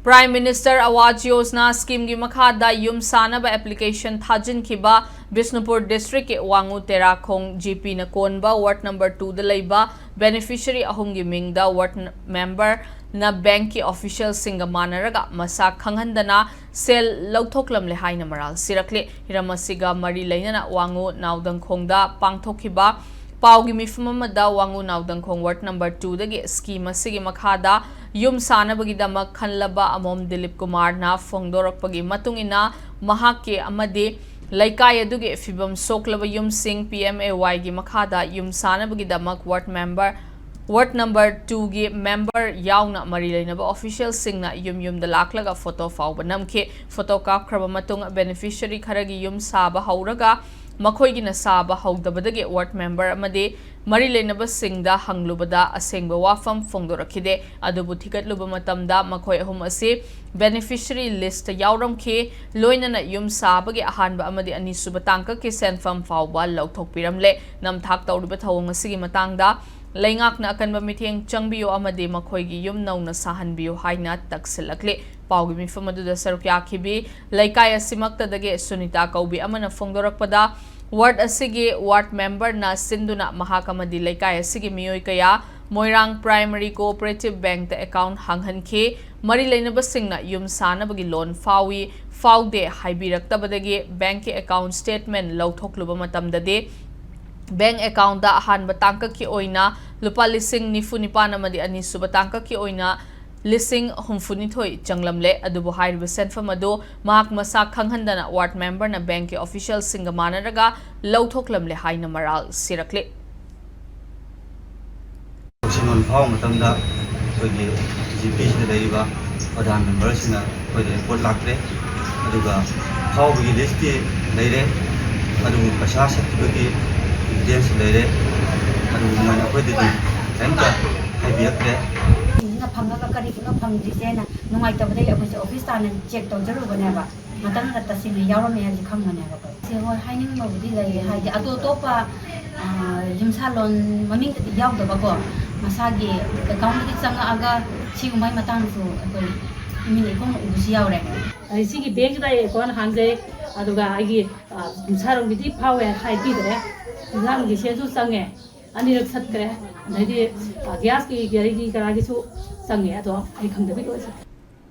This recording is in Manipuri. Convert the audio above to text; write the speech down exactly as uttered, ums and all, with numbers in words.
Prime Minister Awas Yojana schemeꯒꯤ ꯃꯈꯥꯗ ꯌꯨꯝ ꯁꯥꯅꯕ application ꯊꯥꯖꯤꯟꯈꯤꯕ ꯕꯤꯁꯅꯨꯄꯨꯔ districtꯀꯤ ꯋꯥꯉꯨ ꯇꯦꯔꯥꯈꯣꯡ GPꯅ ꯀꯣꯟꯕ ward number twoꯗ ꯂꯩꯕ beneficiary ꯑꯍꯨꯝꯒꯤ ꯃꯤꯡꯗ ward memberꯅ bankꯀꯤ officialꯁꯤꯡꯒ ꯃꯥꯟꯅꯔꯒ ꯃꯁꯥ ꯈꯪꯍꯟꯗꯅ ꯁꯦꯜ ꯂꯧꯊꯣꯛꯂꯝꯂꯦ ꯍꯥꯏꯅ ꯃꯔꯥꯜ ꯁꯤꯔꯛꯂꯦ꯫ ꯍꯤꯔꯝ ꯑꯁꯤꯒ ꯃꯔꯤ ꯂꯩꯅꯅ ꯋꯥꯉꯨ ꯅꯥꯎꯗꯪꯈꯣꯡꯗ ꯄꯥꯡꯊꯣꯛꯈꯤꯕ ꯄꯥꯎꯒꯤ ꯃꯤꯐꯝ ꯑꯃꯗ ꯋꯥꯉꯨ ꯅꯥꯎꯗꯪꯈꯣꯡ ward number twoꯗꯒꯤ scheme ꯑꯁꯤꯒꯤ ꯃꯈꯥꯗ ꯌꯨꯝ ꯁꯥꯅꯕꯒꯤꯗꯃꯛ ꯈꯜꯂꯕ ꯑꯃꯣꯝ ꯗꯤꯂꯤꯞ ꯀꯨꯃꯥꯔꯅ ꯐꯣꯡꯗꯣꯔꯛꯄꯒꯤ ꯃꯇꯨꯡ ꯏꯟꯅ, ꯃꯍꯥꯛꯀꯤ ꯑꯃꯗꯤ ꯂꯩꯀꯥꯏ ꯑꯗꯨꯒꯤ ꯐꯤꯕꯝ ꯁꯣꯛꯂꯕ ꯌꯨꯝꯁꯤꯡ PMAYꯒꯤ ꯃꯈꯥꯗ ꯌꯨꯝ ꯁꯥꯅꯕꯒꯤꯗꯃꯛ ward member, ward number twoꯒꯤ member ꯌꯥꯎꯅ ꯃꯔꯤ ꯂꯩꯅꯕ officialꯁꯤꯡꯅ ꯌꯨꯝ ꯌꯨꯝꯗ ꯂꯥꯛꯂꯒ photo ꯐꯥꯎꯕ ꯅꯝꯈꯤ꯫ Photo ꯀꯥꯞꯈ꯭ꯔꯕ ꯃꯇꯨꯡ beneficiary ꯈꯔꯒꯤ ꯌꯨꯝ ꯁꯥꯕ ꯍꯧꯔꯒ ꯃꯈꯣꯏꯒꯤꯅ ꯁꯥꯕ ꯍꯧꯗꯕꯗꯒꯤ ward member ꯑꯃꯗꯤ ꯃꯔꯤ ꯂꯩꯅꯕꯁꯤꯡꯗ ꯍꯪꯂꯨꯕꯗ ꯑꯁꯦꯡꯕ ꯋꯥꯐꯝ ꯐꯣꯡꯗꯣꯔꯛꯈꯤꯗꯦ꯫ ꯑꯗꯨꯕꯨ ꯊꯤꯒꯠꯂꯨꯕ ꯃꯇꯝꯗ ꯃꯈꯣꯏ ꯑꯍꯨꯝ ꯑꯁꯤ beneficiary listꯇ ꯌꯥꯎꯔꯝꯈꯤ꯫ ꯂꯣꯏꯅꯅ ꯌꯨꯝ ꯁꯥꯕꯒꯤ ꯑꯍꯥꯟꯕ ꯑꯃꯗꯤ ꯑꯅꯤꯁꯨꯕ ꯇꯥꯡꯀꯛꯀꯤ ꯁꯦꯟꯐꯝ ꯐꯥꯎꯕ ꯂꯧꯊꯣꯛꯄꯤꯔꯝꯂꯦ꯫ ꯅꯝꯊꯥꯛ ꯇꯧꯔꯤꯕ ꯊꯧꯑꯣꯡ ꯑꯁꯤꯒꯤ ꯃꯇꯥꯡꯗ ꯂꯩꯉꯥꯛꯅ ꯑꯀꯟꯕ ꯃꯤꯠꯌꯦꯡ ꯆꯪꯕꯤꯌꯨ ꯑꯃꯗꯤ ꯃꯈꯣꯏꯒꯤ ꯌꯨꯝ ꯅꯧꯅ ꯁꯥꯍꯟꯕꯤꯌꯨ ꯍꯥꯏꯅ ꯇꯛꯁꯤꯜꯂꯛꯂꯤ꯫ ꯄꯥꯎꯒꯤ ꯃꯤꯐꯝ ꯑꯗꯨꯗ ꯁꯔꯨꯛ ꯌꯥꯈꯤꯕꯤ ꯂꯩꯀꯥꯏ ꯑꯁꯤꯃꯛꯇꯗꯒꯤ ꯁꯨꯅꯤꯇꯥ ꯀꯧꯕꯤ ꯑꯃꯅ ꯐꯣꯡꯗꯣꯔꯛꯄꯗ, ward ꯑꯁꯤꯒꯤ ward memberꯅ ꯁꯤꯟꯗꯨꯅ ꯃꯍꯥꯛ ꯑꯃꯗꯤ ꯂꯩꯀꯥꯏ ꯑꯁꯤꯒꯤ ꯃꯤꯑꯣꯏ ꯀꯌꯥ ꯃꯣꯏꯔꯥꯡ Primary Cooperative Bankꯇ account ꯍꯥꯡꯍꯟꯈꯤ꯫ ꯃꯔꯤ ꯂꯩꯅꯕꯁꯤꯡꯅ ꯌꯨꯝ ꯁꯥꯅꯕꯒꯤ loan ꯐꯥꯎꯏ, ꯐꯥꯎꯗꯦ ꯍꯥꯏꯕꯤꯔꯛꯇꯕꯗꯒꯤ bankꯀꯤ account statement ꯂꯧꯊꯣꯛꯂꯨꯕ ꯃꯇꯝꯗꯗꯤ bank accountꯇ ꯑꯍꯥꯟꯕ ꯇꯥꯡꯀꯛꯀꯤ ꯑꯣꯏꯅ ꯂꯨꯄꯥ ꯂꯤꯁꯤꯡ ꯅꯤꯐꯨ ꯅꯤꯄꯥꯟ ꯑꯃꯗꯤ ꯑꯅꯤꯁꯨꯕ ꯇꯥꯡꯀꯛꯀꯤ ꯑꯣꯏꯅ ꯂꯤꯁꯤꯡ ꯍꯨꯝꯐꯨ ꯅꯤꯊꯣꯏ ꯆꯪꯂꯝꯂꯦ꯫ ꯑꯗꯨꯕꯨ ꯍꯥꯏꯔꯤꯕ ꯁꯦꯟꯐꯝ ꯑꯗꯨ ꯃꯍꯥꯛ ꯃꯁꯥ ꯈꯪꯍꯟꯗꯅ ward memberꯅ bankꯀꯤ officialꯁꯤꯡꯒ ꯃꯥꯟꯅꯔꯒ ꯂꯧꯊꯣꯛꯂꯝꯂꯦ ꯍꯥꯏꯅ ꯃꯔꯥꯜ ꯁꯤꯔꯛꯂꯤ꯫ ꯁꯤꯟꯕ ꯐꯥꯎꯕ ꯃꯇꯝꯗ ꯑꯩꯈꯣꯏꯒꯤ GPꯁꯤꯗ ꯂꯩꯔꯤꯕ ꯄ꯭ꯔꯙꯥꯟ memberꯁꯤꯡꯅ ꯑꯩꯈꯣꯏꯗ report ꯂꯥꯛꯇ꯭ꯔꯦ꯫ ꯑꯗꯨꯒ ꯐꯥꯎꯕꯒꯤ listꯇꯤ ꯂꯩꯔꯦ, ꯑꯗꯨꯕꯨ ꯄꯩꯁꯥ ꯁꯠꯈꯤꯕꯒꯤ evidence ꯂꯩꯔꯦ꯫ ꯑꯗꯨꯕꯨ ꯃꯣꯏꯅ ꯑꯩꯈꯣꯏꯗꯗꯤ ꯀꯔꯤꯝꯇ ꯍꯥꯏꯕꯤꯔꯛꯇ꯭ꯔꯦ꯫ ꯁꯤꯡꯁꯤꯅ ꯐꯪꯉꯒ ꯀꯔꯤꯒꯤꯅꯣ ꯐꯪꯗ꯭ꯔꯤꯁꯦꯅ ꯅꯨꯡꯉꯥꯏꯇꯕꯗꯒꯤ ꯑꯩꯈꯣꯏꯁꯦ office ꯇꯥꯟꯅ check ꯇꯧꯖꯔꯨꯕꯅꯦꯕ꯫ ꯃꯇꯝꯗꯨꯗ ꯇꯁꯦꯡꯅ ꯌꯥꯎꯔꯝꯃꯦ ꯍꯥꯏꯕꯁꯦ ꯈꯪꯕꯅꯦꯕꯀꯣ꯫ ꯁꯦ ꯍꯣꯏ, ꯍꯥꯏꯅꯤꯡꯕꯕꯨꯗꯤ ꯂꯩ, ꯍꯥꯏꯗꯤ ꯑꯇꯣꯞ ꯑꯇꯣꯞꯄ, ꯑ, ꯌꯨꯝꯁꯥꯂꯣꯟ ꯃꯃꯤꯡꯗꯗꯤ ꯌꯥꯎꯗꯕꯀꯣ, ꯃꯁꯥꯒꯤ accountꯗꯒꯤ ꯆꯪꯉꯛꯑꯒ ꯁꯤꯒꯨꯝꯕꯒꯤ ꯃꯇꯥꯡꯁꯨ ꯑꯩꯈꯣꯏ ꯃꯤꯅ ꯑꯩꯈꯣꯏꯅ ꯎꯕꯁꯨ ꯌꯥꯎꯔꯦ꯫ ꯑꯩ ꯁꯤꯒꯤ ꯕꯦꯡꯁꯤꯗ ꯑꯩ ꯑꯦꯀꯥꯎꯟ ꯍꯥꯡꯖꯩ꯫ ꯑꯗꯨꯒ ꯑꯩꯒꯤ, ꯑ, ꯁꯥꯔꯣꯝꯒꯤꯗꯤ ꯐꯥꯎꯋꯦ ꯍꯥꯏꯕꯤꯗ꯭ꯔꯦ꯫ ꯏꯟꯖꯥꯡꯒꯤ ꯁꯦꯜꯁꯨ ꯆꯪꯉꯦ, ꯑꯅꯤꯔꯛ ꯆꯠꯈ꯭ꯔꯦ꯫ ꯑꯗꯩꯗꯤ, ꯑ, ꯒ꯭ꯌꯥꯁꯀꯤ, ꯒꯥꯔꯤꯒꯤ, ꯀꯔꯥꯒꯤꯁꯨ ꯆꯪꯉꯦ꯫ ꯑꯗꯣ ꯑꯩ ꯈꯪꯗꯕꯒꯤ ꯂꯣꯏ ꯆꯠꯈ꯭ꯔꯦ꯫